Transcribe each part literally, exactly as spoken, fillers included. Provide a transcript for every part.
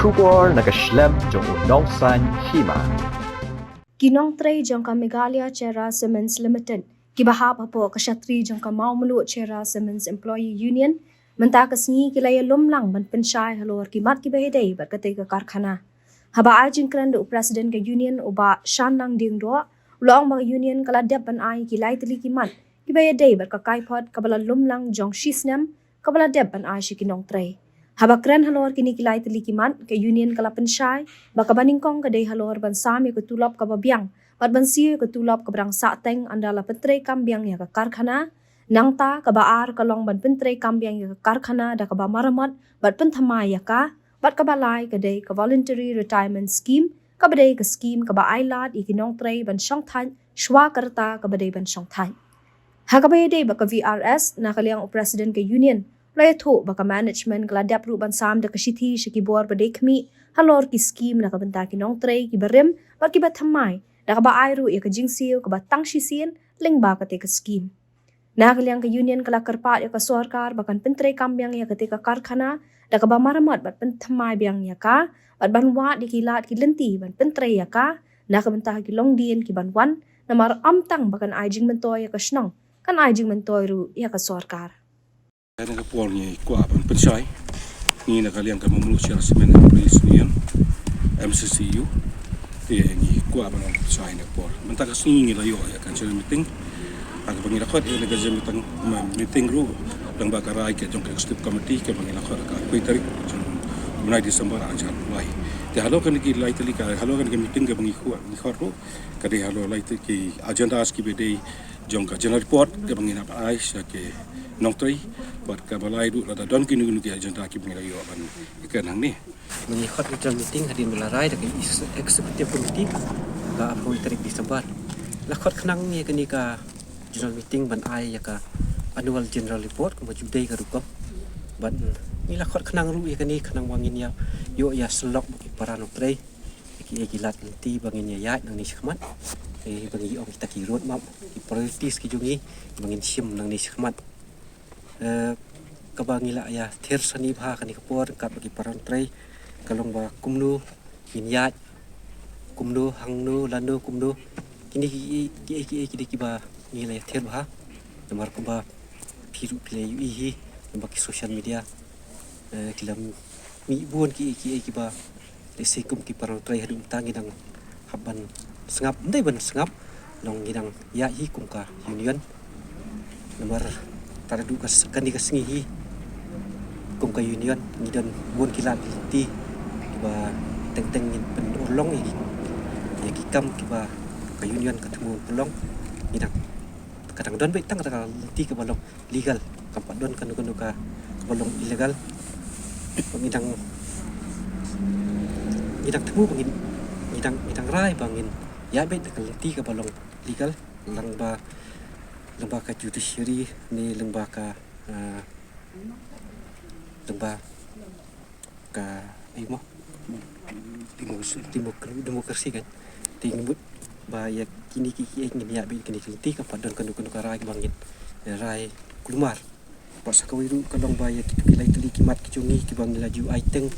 Khubor na ka shlem jong u nongsan hima. Ki nongtrei jong ka Meghalaya Cherra Cements Limited kiba hap hapoh ka shatri jong ka Mawmluh Cherra Cements Employee Union mynta ka sngi ki la ïalum lang ban pynshai halor ki mat kiba ïadei bad katei ka karkhana. Haba ai jingkren da u president ka union u Bah Shanlang Diengdoh, u la ong ba ka union ka la dep ban ai ki lai tylli ki mat kiba ïadei bad ka kaiphod kaba la lum lang jong shi snem kaba la dep ban ai sha ki nongtrei. Haba kren halor kine ki lai tylli ki mat, ka union ka la pynshai ba kaba nyngkong ka dei halor ban sam ïa ka tulop kaba biang bad ban siew ïa ka tulop kaba dang sahteng ynda la pyntreikam biang ïa ka karkhana. Nangta kaba ar ka long ban pyntreikam biang ïa ka karkhana da kaba maramot bad pynthymmai ïa ka, bad kaba lai ka dei ka voluntary retirement scheme, kaba dei ka scheme kaba ai lad ïa ki nongtrei ban shongthait shuwa ka rta kaba dei ban shongthait. Ha kaba ïadei bad ka V R S, na ka liang u president ka union u la ïathuh ba ka management ka la dep ruh ban sam da ka shithi sha ki bor ba dei khmih halor ki scheme na ka bynta ki nongtrei kiba rim bad kiba thymmai, da kaba ai ruh ïa ka jingsiew kaba tang shisien lyngba katei ka scheme. Na ka liang ka union ka la kyrpad ïa ka sorkar ba kan pyntreikam biang ïa katei ka karkhana da kaba maramot bad pynthymmai biang ïa ka, bad ban wad ïa ki lad ki lynti ban pyntrei ïa ka na ka bynta ki longdien kiban wan, namar ym tang ba kan ai jingmyntoi ïa ka shnong, kan ai jingmyntoi ruh ïa ka sorkar. Kane ka por ngi kwah ban pynshai, ngi na ka liang ka Mawmluh Cherra Cement Employees Union, M C C U, te ngi kwah ban pynshai na ka por. Mynta ka sngi ngi la ïoh ïa ka general meeting. Ha kaba ngi la khot ïa ka general meeting, ma-, meeting ruh, lyngba ka rai ka jong ka executive committee kaba ngi la khot ha ka arphew tarik jong u bnai December ar hajar arphew lai. Te halor kane ki lai tylli ka, halor kane ka meeting kaba ngi khot, ngi khot ruh, ka dei halor lai tylli ki agendas kiba dei jong ka general report kaba ngi nang ai sha ki nongtrei, bad kaba lai ruh lada don kino kino ki agenda kiba ngi la ïoh ban ïakren hangne. Ngi khot ka general meeting hadien ba la rai da ka ex-, executive committee ha ka arphew tarik December. La khot khnang ïa kane ka general meeting ban ai ïa ka annual general report kumba ju dei ka rukom. Bad ngi la khot khnang ruh ïa kane khnang ba ngin ïa ïoh ïa sylloh bad ki para nongtrei ïa ki, ïa ki lad lynti ba ngin ïa ïaid nangne shakhmat. Eh, ba ngi ong kita ki road map, ki priorities ki jong ngi ba ngin shim nangne shakhmat. Eh, kaba ngi la ïa thir shane bha kane ka por ryngkat bad ki para nongtrei ka long ba kumno ngin ïaid, kumno, hangno, lano, kumno. Kine ki, ki, ki, ki, ki dei kiba ngi la ïa thir bha. Namar kumba phi ruh phi la ïohi hi lyngba ki social media. Eh, ki la mih bun ki, ki, kiba lehse kum ki para nongtrei haduh mynta ngi dang hap ban sngap, ym dei ban sngap, long ngi dang ïaid hi kum ka union. Namar tad haduh ka s-, kane ka sngi hi kum ka union ngi don bun ki lad ki lynti kiba teng teng ngin pynurlong ïa ki, ïa ki kam kiba ka union ka thmu pynlong. Ngi dang, ka dang don beit tang kata ka lynti kaba long legal, kam pat don kano kano ka, kaba long illegal. Ba ngi dang, ngi dang thmu ba ngin, ngi dang, ngi dang rai ba ngin ïaid beit da ka lynti kaba long legal, lyngba, lyngba ka judiciary ne lyngba ka, eh, lyngba ka, ai mo, democracy, democracy kan. Te ngi mut ba ïa kine ki, ki, ngin ïaid beit kine ki lynti, kam pat don kano kano ka rai ba ngin rai kulmar. Bad sa kawei ruh ka long ba ïa kito ki lai tylli ki mat ki jong ngi kiba ngi la ju ai teng,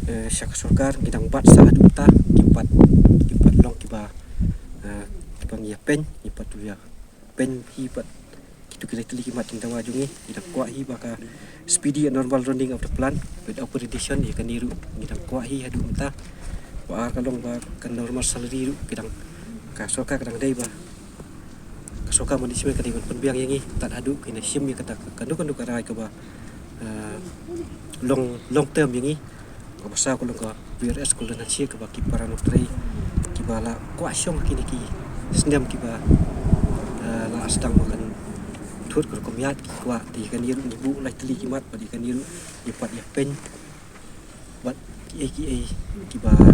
eh, sha ka sorkar, ngi dang bat sa haduh mynta, kim pat, kim pat long kiba, eh, kiba ngi ïa peiñ, ngi pat ju ïa peiñ hi bad kito ki lai tylli ki mat jingdawa jong ngi. Ngi dang kwah hi ba ka speedy and normal running of the plant with authorization, ïa kane ruh ngi dang kwah hi haduh mynta. Ba ar ka long ba ka normal salary ruh ki dang, ka sorkar ka dang dei ba, ka sorkar management ka dei ban pynbiang ïa ngi tad haduh kin ïa shim ïa kata ka, kano kano ka rai kaba, eh, long, long term ïa ngi. Kaba saw ka long ka V R S Golden Handshake kaba ki para nongtrei kiba la kwah shong ha kine ki snem kiba, eh, la sdang ba kan thut ka rukom ïaid ki kwah. Te ïa kane ruh ngi buh lai tylli ki mat bad ïa kane ruh ngi pat ïa peiñ bad kiei kiei kiba, ki,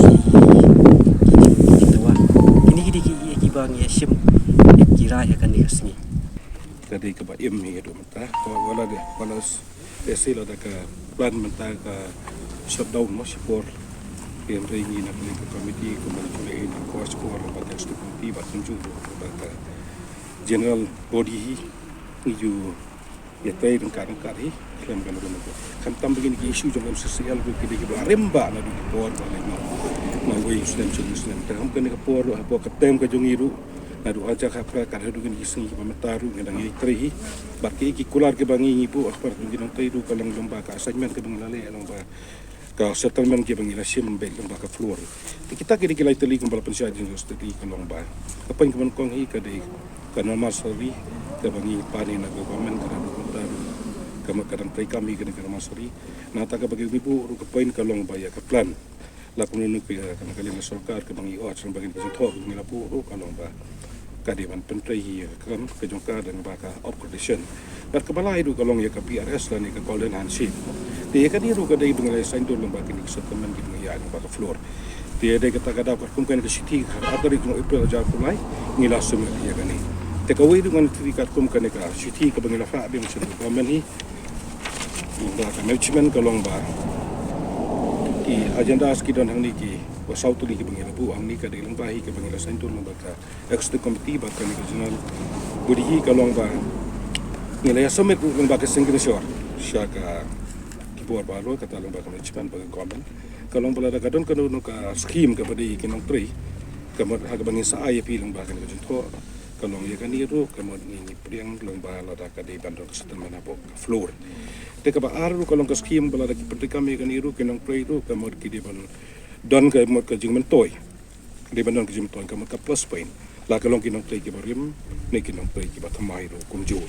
ki, ki, ki dawa. Kine ki dei kiei kiei kiba ngi ïa shim ïa ki rai ha kane ka sngi. Ka dei kaba im hi haduh mynta. Ka wala de, wala s-, lehse lada ka plant mynta ka shutdown mo shipor. Hynrei ngi na ka committee kumba ngi ïa na ka shipor bad ka executive committee bad kumjuh bad ka general body hi ngi ju Ïa tei ryngkat ryngkat hi khlem ka nongrim. Khamtam ba kine ki issue jong M C C L ruh ki dei kiba rim bha naduh ki por ba leit noh. Nangwei snem snem snem. Te ha kane ka por ruh, hapoh ka term ka jong ngi ruh, naduh arhajar khatphra kat haduh kine ki sngi kiba mynta ruh ngi dang ïai trei hi. Bad ki, ki kular kiba ngi, ngi buh ha khmat jong ki nongtrei ruh ka long lyngba ka assignment kaba ngi la leh lyngba ka settlement kiba ngi la shim beit lyngba ka floor. Te kita ki dei ki lai tylli kumba la pynshai jingstad ka long ba ka point kaba nyngkong hi ka dei ka normal salary kaba ngi pan hi na ka government ka dang mynta ruh ka mut ka dang treikam hi kane ka normal salary. Nangta kaba ngi buh ruh ka point ka long ba ïa ka plan la kumno kumno ka, ka, ka liang ka sorkar kaba ngi ot sha ba ngi jingthoh kaba ngi la buh ruh ka long ba ka dei ban pyntrei hi ïa ka kam ka jong ka lyngba ka upgradation. Bad kaba lai ruh ka long ïa ka P R S lane ka golden handshake. Te ïa kane ruh ka dei ba ngi la sign lyngba kine ki settlement kiba ngi ïa lyngba ka floor. Te ïa dei kata ka daw katkum kane ka shithi ka arhajar tarik jong April arhajar arphew lai ngi la submit ïa kane. Te kawei ruh ngan ïathuh katkum kane ka shithi kaba ngi la phah biang sha ka government hi. Lyngba ka management ka long ba ki agendas ki don hangne kiba saw tylli kiba ngi la buh hangne ka dei lyngba hi kaba ngi la sign lyngba ka executive committee bad kane ka general body hi ka long ba ngi la ïa submit lyngba ka signature sha ka ki bor baroh, kata lyngba ka management bad ka government. Ka long ba lada ka don kano kano ka scheme kaba dei ki nongtrei, ka mut ha kaba ngi sa ai ïa phi lyngba kane ka jingthoh, ka long ïa kane ruh ka mut ngi, ngi pdiang lyngba lada ka dei ban don ka settlement hapoh ka floor. Te kaba ar ruh ka long ka scheme ba lada ki pyntreikam ïa kane ruh ki nongtrei ruh ka mut ki dei ban don ka mut ka jingmyntoi. Dei ban don ka jingmyntoi ka mut ka plus point. La ka long ki nongtrei kiba rim ne ki nongtrei kiba thymmai ruh kumjuh.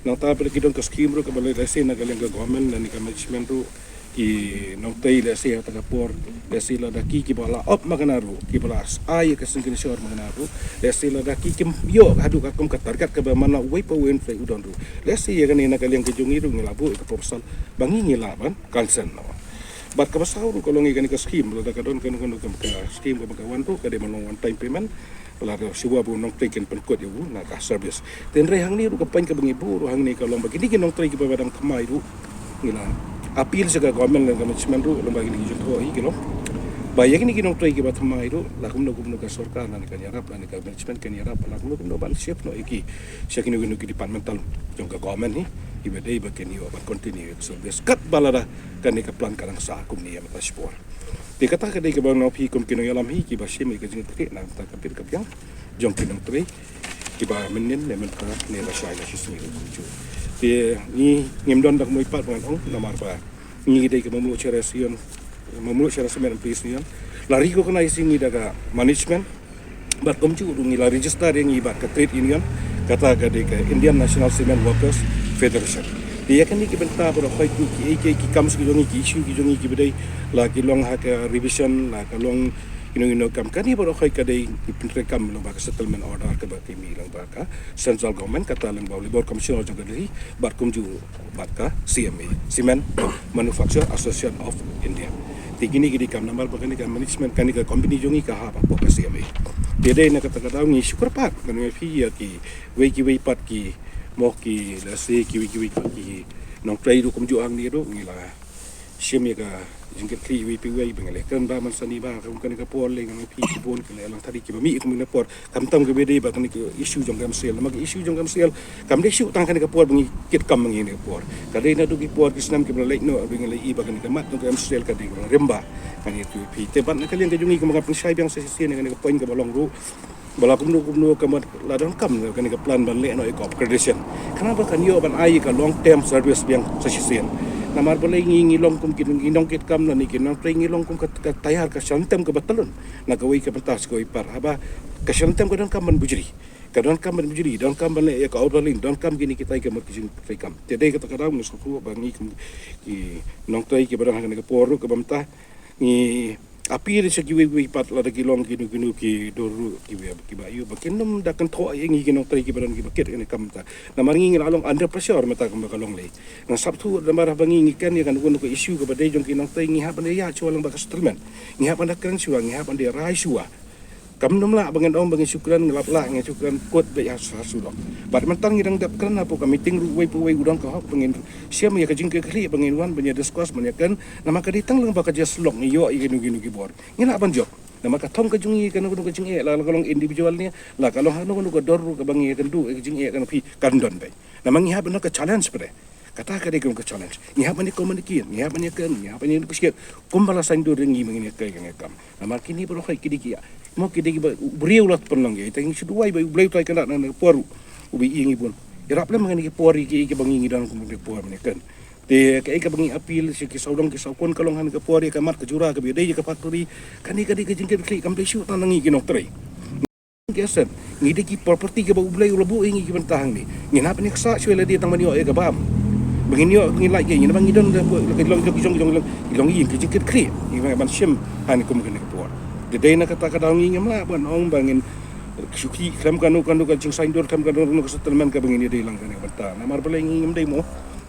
Nangta ba ki don ka scheme ruh kaba lehse na ka liang ka government lane ka management ruh ki nongtrei lehse ha kata ka por, lehse lada ki kiba la opt ma kane ruh, kiba la ai ïa ka signature ma kane ruh, lehse lada ki kim ïoh haduh katkum ka target kaba man la uwei pa uwei u don ruh. Lehse ïa kane na ka liang ka jong ngi ruh ngi la buh ïa ka proposal ba ngi ngi lah ban consent noh. Bad kaba saw ruh ka long ïa kane ka scheme, lada ka don kano kano ka scheme kaba ka wan ruh ka dei ban long one time payment. Lada shuwa ba u nongtrei kin pynkut ïa u na ka service. Te hynrei hangne ruh ka point kaba ngi buh ruh hangne ka long ba kine ki nongtrei kiba dang thymmai ruh ngi la appeal sha ka government lane ka management ruh lyngba kine ki jingthoh hi ki long ba ïa kine ki nongtrei kiba thymmai ruh la kumno kumno ka sorkar lane kan ïarap lane ka management kan ïarap la kumno kumno ban shift noh ïa ki sha kino kino ki departmental jong ka government hi kiba dei ba kin ïoh ban continue ïa ka service katba lada kane ka plan ka dang sah kumne ïa mynta shipor. Te kata ka dei kaba ngan ong ïa phi kum ki nongïalam hi kiba shim ïa ka jingkitkhlieh na ka bynta ka bit ka biang jong ki nongtrei kiba mynnin ne mynta ne lashai lashisngi ruh kumjuh. Te ngi ngim don da ka mut pat ba ngan ong namar ba ngi dei ki Mawmluh Sharjah Syian, Mawmluh Sharjah Cement Employees Union la recognize ïa ngi da ka management. Bad kumjuh ruh ngi la register ïa ngi bad ka trade union, kata ka dei ka Indian National Cement Workers Federation. Te ïa kane ki bynta baroh khoit ki, ki, ki kam ki jong ngi, ki issue ki jong ngi kiba dei la ki long ha ka revision, la ka long kino kino kam, kane baroh khoit ka dei ki pyntreikam lyngba ka settlement order kaba ki mih lyngba ka central government, kata lyngba u Labour Commissioner jong ka Delhi bad kumjuh bad ka C M A, Cement Manufacturer Association of India. Te kine ki dei kam namar ba kane ka management kane ka company jong ngi ka hap hapoh ka C M A. Te dei na kata ka daw ngi shu kyrpad ban ong ïa phi ïa kiwei kiwei pat ki, mo, ki, lehse kiwei kiwei pat ki nongtrei ruh kumjuh hangne ruh ngi la shim ïa ka jingkitkhlieh iwei pa iwei ba ngi la kren bha mynshwa ba kum kane ka por lei ngan ong ïa phi ki bun ki la ïalang thari kiba mih kum kane ka por. Khamtam kaba dei ba kane ka issue jong ka M C L, namar ka issue jong ka M C L kam dei shuh tang kane ka por ba ngi kit kam ba ngi kane ka por. Ka dei naduh ki por ki snem kiba la leit noh ba ngi la ïohi ba kane ka mat jong ka M C L ka dei kaba rim bha. Ngan ïathuh ïa phi te bad na ka liang ka jong ngi kumba nga pynshai biang sa shisien ïa kane ka point kaba long ruh ba la kumno kumno ka mut la donkam kane ka plan ban leh noh ïa ka upgradation. Khnang ba kan ïoh ban ai ïa ka long term service biang sa shisien. Namar balei ngi ngi long kum ki nong, ki nongkitkam lane ki nongtrei ngi long kum ka, ka tayar ka shah lyntem kaba tyllun na kawei ka bynta sha kawei pat. Haba ka shah lyntem ka donkam ban bujli. Ka donkam ban bujli, donkam ban leh ïa ka overhauling, donkam kine kitai ka mut ki jingtrei kam. Te dei kata ka daw ngi sngewthuh ba ngi kum ki nongtrei kiba don ha kane ka por ruh kaba mynta ngi appeal sha kiwei kiwei pat lada ki long kino kino ki dur ruh kiwei kiba ïoh ba kin nym da kynthoh ïa ngi ki nongtrei kiba don kiba kit kane ka kam mynta. Namar ngi ngi la long under pressure mynta kumba ka long lei. Nga sngewthuh namar ba ngi ngi kren ïa kano kano ka issue kaba dei jong ki nongtrei ngi hap ban da ïaid shuwa lyngba ka settlement. Ngi hap ban da kren shuwa, ngi hap ban da rai shuwa. Kam nym lah ba ngan ong ba ngi shu kren ngi lap lah ngi shu kren kut beit ha sha surok. Bad mynta ngi dang dep kren hapoh ka meeting ruh uwei pa uwei u don ka hok ba ngin shim ïa ka jingkitkhlieh ba ngin wan ban ïa discuss ban ïa kren. Namar ka dei tang lyngba ka jingïasyllok ngi ïoh ïa kino kino ki bor. Ngi lah ban jop. Namar ka thong ka jong ngi kano kano ka jingeh, la ka long individual ne, la ka long kano kano ka dor ruh kaba ngi ïakynduh ïa ka jingeh kano phi kan don beit. Namar ngi hap ban ka challenge pat. Kata ka dei ka challenge. Ngi hap ban ïa communicate, ngi hap ban ïa kren, ngi hap ban ïa negotiate. Kumba la saiñdur ngi ma ngi ïa kai ka ngi kam. Namar kine baroh ki dei ki ïa. Mo ki dei kiba u briew la pynlong ïa. Te ngi shu duwai ba U Blei u trai kane na por u ba ïa ngi bun. Ïarap lem ha kine ki por ïa ki ïa kiba ngi ngi don kum ki por ne kan. Te kaei kaba ngi appeal sha ki sawdong ki sawkun ka long ha kane ka por ïa ka mat ka jura kaba ïadei ïa ka factory. Kane ka dei ka jingkit khlieh kam dei shuh tang na ngi ki nongtrei. Ki asset. Ngi dei ki property kaba U Blei u la buh ïa ngi ki bynta hangne. Ngin hap ban ïaksaid shuwa lade tang ban ïoh ïa ka bam. Ba ngin ïoh ngin lait ïa ngi namar ngi don da ka long jong ki jong ki long ïing ki jingkit khlieh. Ngi ban shim ha kane kum kane ka por. Te dei na kata ka daw ngi ngim lah ban ong ba ngin shu khih khlem kano kano ka jingsaiñdur khlem kano kano ka settlement kaba ngin ïadei lang kane ka bynta. Namar balei ngi ngim dei mo.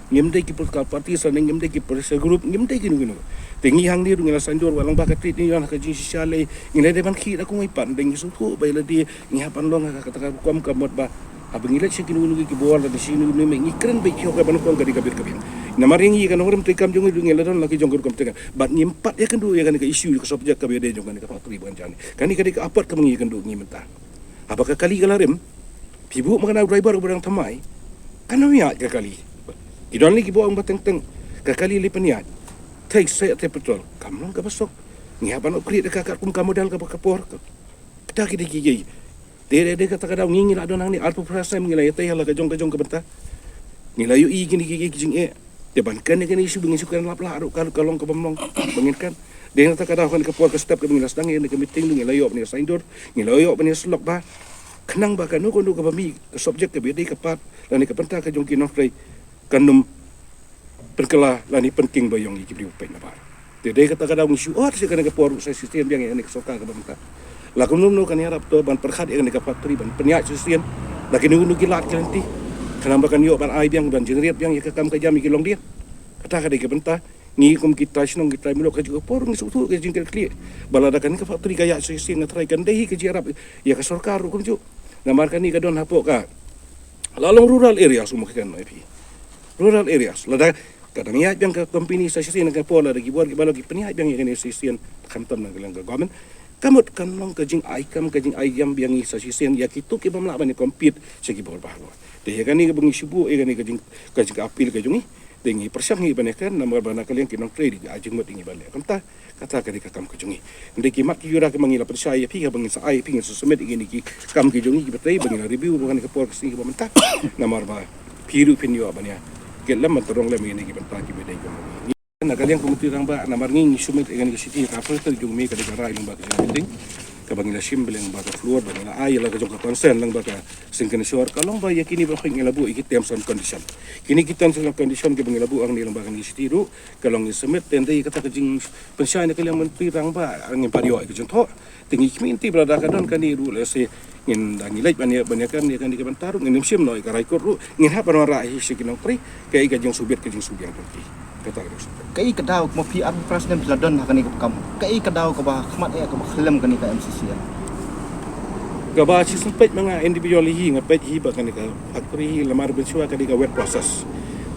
Ngim dei ki political party sa ne ngim dei ki pressure group, ngim dei kino kino. Te ngi hangne ruh ngi la saiñdur wat lang ba ka trade union ha ka jingshisha lei ngi la dei ban khih da kumwei pat, dei ngi sngewthuh ba ïa lade ngi hap ban long ha kata ka rukom ka mut ba haba ngi leit sha kino kino ki bor lane sha kino kino ngi kren beit ki hok ban kong ka dei ka bit ka biang. Namar ïa ngi ka nongrim treikam jong ngi ruh ngi la don la ki jong ka rukom treikam. Bad ngim pat ïakynduh ïa kane ka issue ka subject kaba ïadei jong kane ka factory ba kan jani. Kane ka dei ka apot kaba ngi ïakynduh ngi mynta. Haba ka kali ka la rim, phi buh ma kane u driver uba dang thymmai. Kan ym ïaid ka kali. Ki don lei kiba ong ba teng teng ka kali lei pynïaid. Thei seh thei petrol. Kam long kaba suk. Ngi hap ban upgrade ka katkum ka model kaba ka por. Kata ki dei ki ïa. Te dei dei kata ka daw ngi ngi la don hangne arphew phra snem ngi la ïatei ha la ka jong ka jong ka bynta. Ngi la ïohi kine ki ki jingeh. Te ban kane kane issue ba ngin shu kren lap lah ruh ka ruh ka long kaba mlong ba ngin kren. Dei na kata ka daw kane ka por ka step kaba ngi la sdang ïa kane ka meeting ngi la ïoh ban ïa saiñdur ngi la ïoh ban ïa syllok ba khnang ba kano kano kaba mih ka subject kaba ïadei ka part lane ka bynta ka jong ki nongtrei kan ym pynkylla lane pynking ba ïong ïa ki briew peit na bar. Te dei kata ka daw ngi shu ot sha kane ka por ruh sa shisien biang ïa kane ka sorkar kaba mynta. La kumno kumno kan ïarap to ban pyrkhat ïa kane ka factory ban pynïaid shisien. La kino kino ki lad ki lynti. Khnang ba kan ïoh ban ai biang ban generate biang ïa ka kam ka jam ïa ki longdien. Kata ka dei ka bynta ngi kum ki trai shnong ki trai muluk ka juh ka por ngi sngewthuh ka jingkit khlieh. Ba lada kane ka factory ka ïaid shisien nga trai kan dei hi ka jingïarap ïa ka sorkar ruh kumjuh. Namar kane ka don hapoh ka la long rural areas, um, ka kan ïa phi. Rural areas. Lada ka dang ïaid biang ka company sa shisien ka por lada ki bor ki ba la ki pynïaid biang ïa kane shisien khamtam na ka liang ka government. Ka mut kan long ka jingai kam ka jingai jam biang ïa sa shisien ïa kito ki bym lah ban compete sha ki bor baroh. Te ïa kane ka ba ngi shu buh ïa kane ka jing ka jing ka appeal ka jong ngi. Te ngi pyrshang hi ban ïa kan namar ba na ka liang ki nongtrei dei ki ai jingmut ïa ngi ban leh. Kumta kata ka dei ka kam ka jong ngi. Hynrei ki mat ki jura ki ma ngi la pynshai ïa phi, haba ngin sa ai ïa phi ngin sa submit ïa kine ki kam ki jong ngi kiba trei ba ngin la review ba ngan ka por ka sngi kaba mynta. Namar ba phi ruh phin ïoh ban ïa kit lem ban tyrong lem ïa kine ki bynta kiba dei ki ma ngi. Na ka liang ka Myntri Rangbah namar ngi ngi submit ïa kane ka shithi ka first jong me ka dei ka rai lyngba ka jong ka meeting. Kaba ngi la shim lyngba ka floor ba ngi la ai ïa la ka jong ka consent lyngba ka seng ka nishor ka long ba ïa kine ba ngi la buh ïa ki terms and condition. Kine ki terms and condition kiba ngi la buh hangne lyngba kane ka shithi ruh ka long ngi submit tender ïa kata ka jingpynshai na ka liang Myntri Rangbah ngim pat ïoh ïa ka jingthoh. Te ngi khmih nti ba lada ka don kane ruh lehse ngin da ngi leit ban ïa ban ïa kane kane ka bynta ruh ngin ym shim noh ïa ka High Court ruh ngin hap ban wanrah hi sha ki nongtrei kaei ka jingsngewbit ka jingsngewbiang jong ki. Kata ka dei. Kaei ka daw mo phi arphew phra snem phi la don ha kane ka kam? Kaei ka daw kaba khmat eh kaba khlem kane ka M C C L? Kaba shisien peit ma nga individual hi nga peit hi ba kane ka factory hi lamar mynshuwa ka dei ka wet process.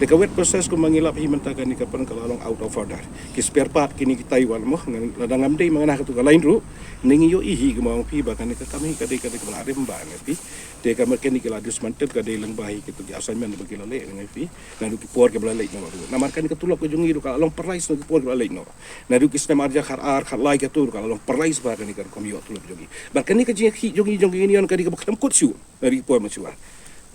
Te ka wet process kumba ngi lap hi mynta kane ka pang ka la long out of order. Ki spare part kine ki Taiwan mo, lada ngam dei ma nga na katu ka line ruh. Ngi ïohi hi kumba ong phi ba kane ka kam hi ka dei ka dei kaba la rim ba nga phi. Te ka mut kane ki la dismantle ka dei lyngba hi kitu ki assignment ba ki la leh nga phi. Naduh ki por kiba la leit noh ruh. Namar kane ka tulop ka jong ngi ruh ka la long paralyze na ki por kiba la leit noh. Naduh ki snem ar hajar khatar khatlai katu ruh ka la long paralyze ba kane ka rukom ïoh tulop jong ngi. Bad kane ka jingïakhih jong ngi jong ki union ka dei kaba khlem kut shuh. Naduh ki por mynshuwa.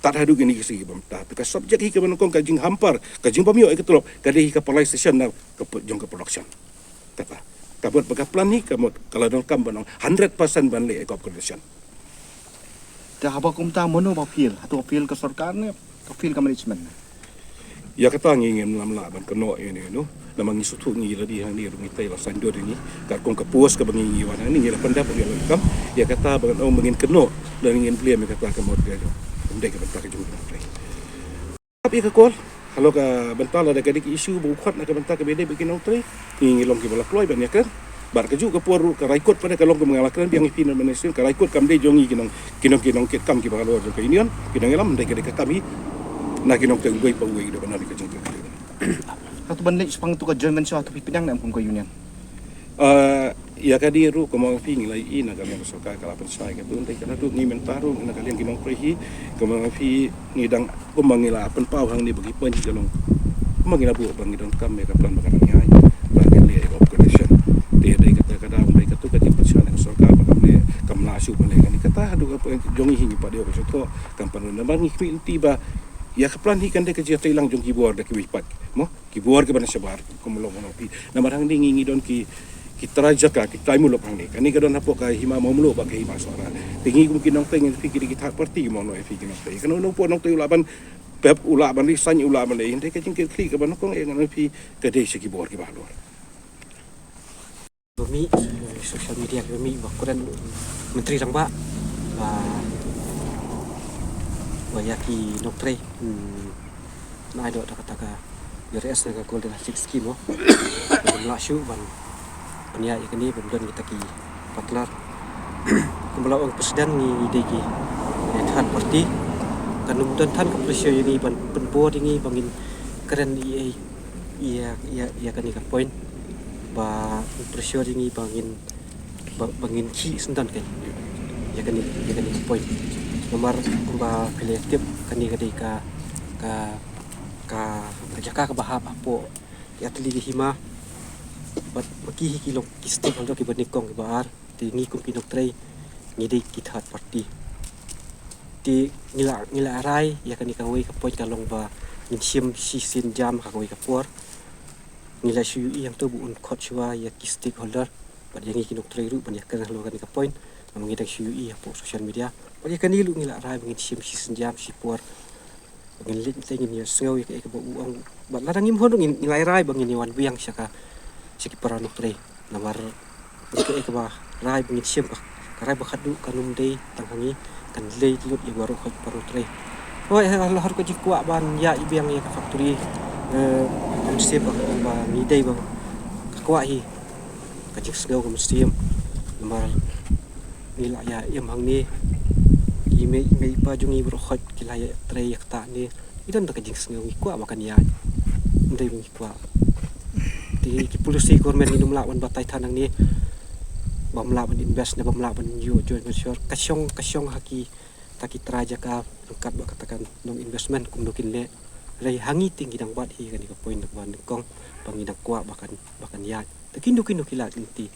Tad haduh kine ki sngi kiba mynta. Te ka subject hi kaba nyngkong ka jinghampar ka jingbym ïoh ïa ka tulop ka dei hi ka paralyzation na ka jong ka production. Kata ka mut ba ka plan hi ka mut ka la donkam ban ong hundred percent ban leh ïa ka upgradation. Te haba kumta mano ba fail? Hato fail ka sorkar ne ka fail ka management? Ïa kata ngi ngim lam lah ban kynnoh ïa ne no. Namar ngi sngewthuh ngi la dei hangne ruh ngi tei la saiñdur ïa ngi. Katkum ka post kaba ngi ngi wan hangne ngi la pyndap ïa la kam. Ïa kata ba ngan ong ba ngin kynnoh lane ngin blame ïa kata ka mut ka jong. Ym dei ka bynta ka jong ngi. Ap ïa ka kol halor ka bynta lada ka dei ka issue ba u khot na ka bynta kaba ïadei bad ki nongtrei. Ngi ngi long kiba la kloi ban ïakren. Bad kajuh ka por ruh ka High Court pat ka long kaba nga la kren biang ïa phi na mynta sien ka High Court kam dei jong ngi ki nong ki nong ki nongkitkam kiba halor jong ka union ki nongïalam, ym dei ka dei ka kam hi na ki nongtrei uwei pa uwei da ban dei ka jingtrei. Hato ban leit shaphang tu ka joint venture hato phi pdiang ne em kum ka union? Ah, Ïa kane ruh kumba phi ngi la ïohi na ka liang ka sorkar ka la pynshai ka tu, hynrei ka la tu ngi mynta ruh na ka liang ki nongtrei hi kumba phi ngi dang kumba ngi la pynpaw hangne ba ki point ki long kumba ngi la buh ba ngi donkam ïa ka plan ba ka dang ïai ba ngi leh ïa ka upgradation. Te dei kata ka daw dei katu ka jingpynshai na ka sorkar ba kam leh kam lah shuh ban leh kane kata haduh ka point jong ngi hi ngi pat ïa ka jingthoh kam pan namar ngi khmih lynti ba ïa ka plan hi kan dei ka jingïatreilang jong ki bor da kiwei pat mo. Ki bor kiba na shabar kumba long kumba phi namar hangne ngi ngi don ki ki trai jaka ki trai muluk hangne kane ka don hapoh ka hima Mawmluh bad ka hima Sohra. Te ngi kum ki nongtrei ngi phi ki dei ki third party ki mo no phi ki nongtrei kano nongpoi nongtrei u lah ban pep u lah ban resign u lah ban dei hynrei ka jingkitkhlieh kaba nyngkong ïa ngi phi ka dei sha ki bor kiba halor. Ba mih, eh, social media kiba mih ba kren Myntri Rangbah ba ba ïa ki nongtrei, hmm, na ai doh da kata ka U R S na ka Golden Handshake Scheme mo. Ba ym lah shuh ban pynïaid ïa kane ba ym don kita ki partner. Kumba la ong President ngi dei ki, eh, third party. Kan ym don than ka pressure ïa ngi ban pynbor ïa ngi ba ngin kren ïa ïa ïa ïa kane ka point ba pressure ïa ngi ba ngin ba, ba ngin khih syndon ka ïa kane ïa kane ka point. Namar kumba phi la tip kane ka dei ka ka ka, ka jaka kaba hap hapoh ki atylli ki hima bad ba ki hi ki long ki stakeholder kiba nyngkong kiba ar. Te ngi kum ki nongtrei ngi dei ki third party. Te ngi la ngi la rai ïa kane kawei ka point ka long ba ngin shim shisien jam ha kawei ka por. Ngi la shu ïohi hangto ba un khot shuwa ïa ki stakeholder bad ïa ngi ki nongtrei ruh ban ïakren halor kane ka point. Namar ngi dang shu ïohi hapoh social media bad ïa kane ruh ngi la rai ba ngin shim shisien jam shi por. Ngin leit te ngin ïa sngew ïa kaei kaba u ong bad lada ngim hun ruh ngin ïa rai ba ngin ïa wan biang sha ka sha ki para nongtrei namar ïa kaei kaba rai ba ngin shim ka ka rai ba khadduh kan ym dei tang ha ngi kan leit lut ïa baroh khoit para nongtrei. Hooid ha la hor ka jingkwah ban ïa i biang ïa ka factory ka mynsiem ba ngi dei ba ka kwah hi ka jingsngew ka mynsiem namar ngi la ïa im hangne. I mei i mei i pa jong ngi baroh khoit ki la ïa trei ïa kata ne i don da ka jingsngew ngi kwah ba kan ïa ym dei ba ngi kwah. Te ki policy government ngin ym lah ban batai than hangne ba ym lah ban invest ne ba ym lah ban ïoh joint venture ka shong ka shong ha ki ta ki trai jaka ryngkat bad kata ka long investment kumno kin leh. Hynrei ha ngi te ngi dang bat hi kane ka point ba nyngkong ba ngi dang kwah ba kan ba kan ïaid. Te kino kino ki lad lynti.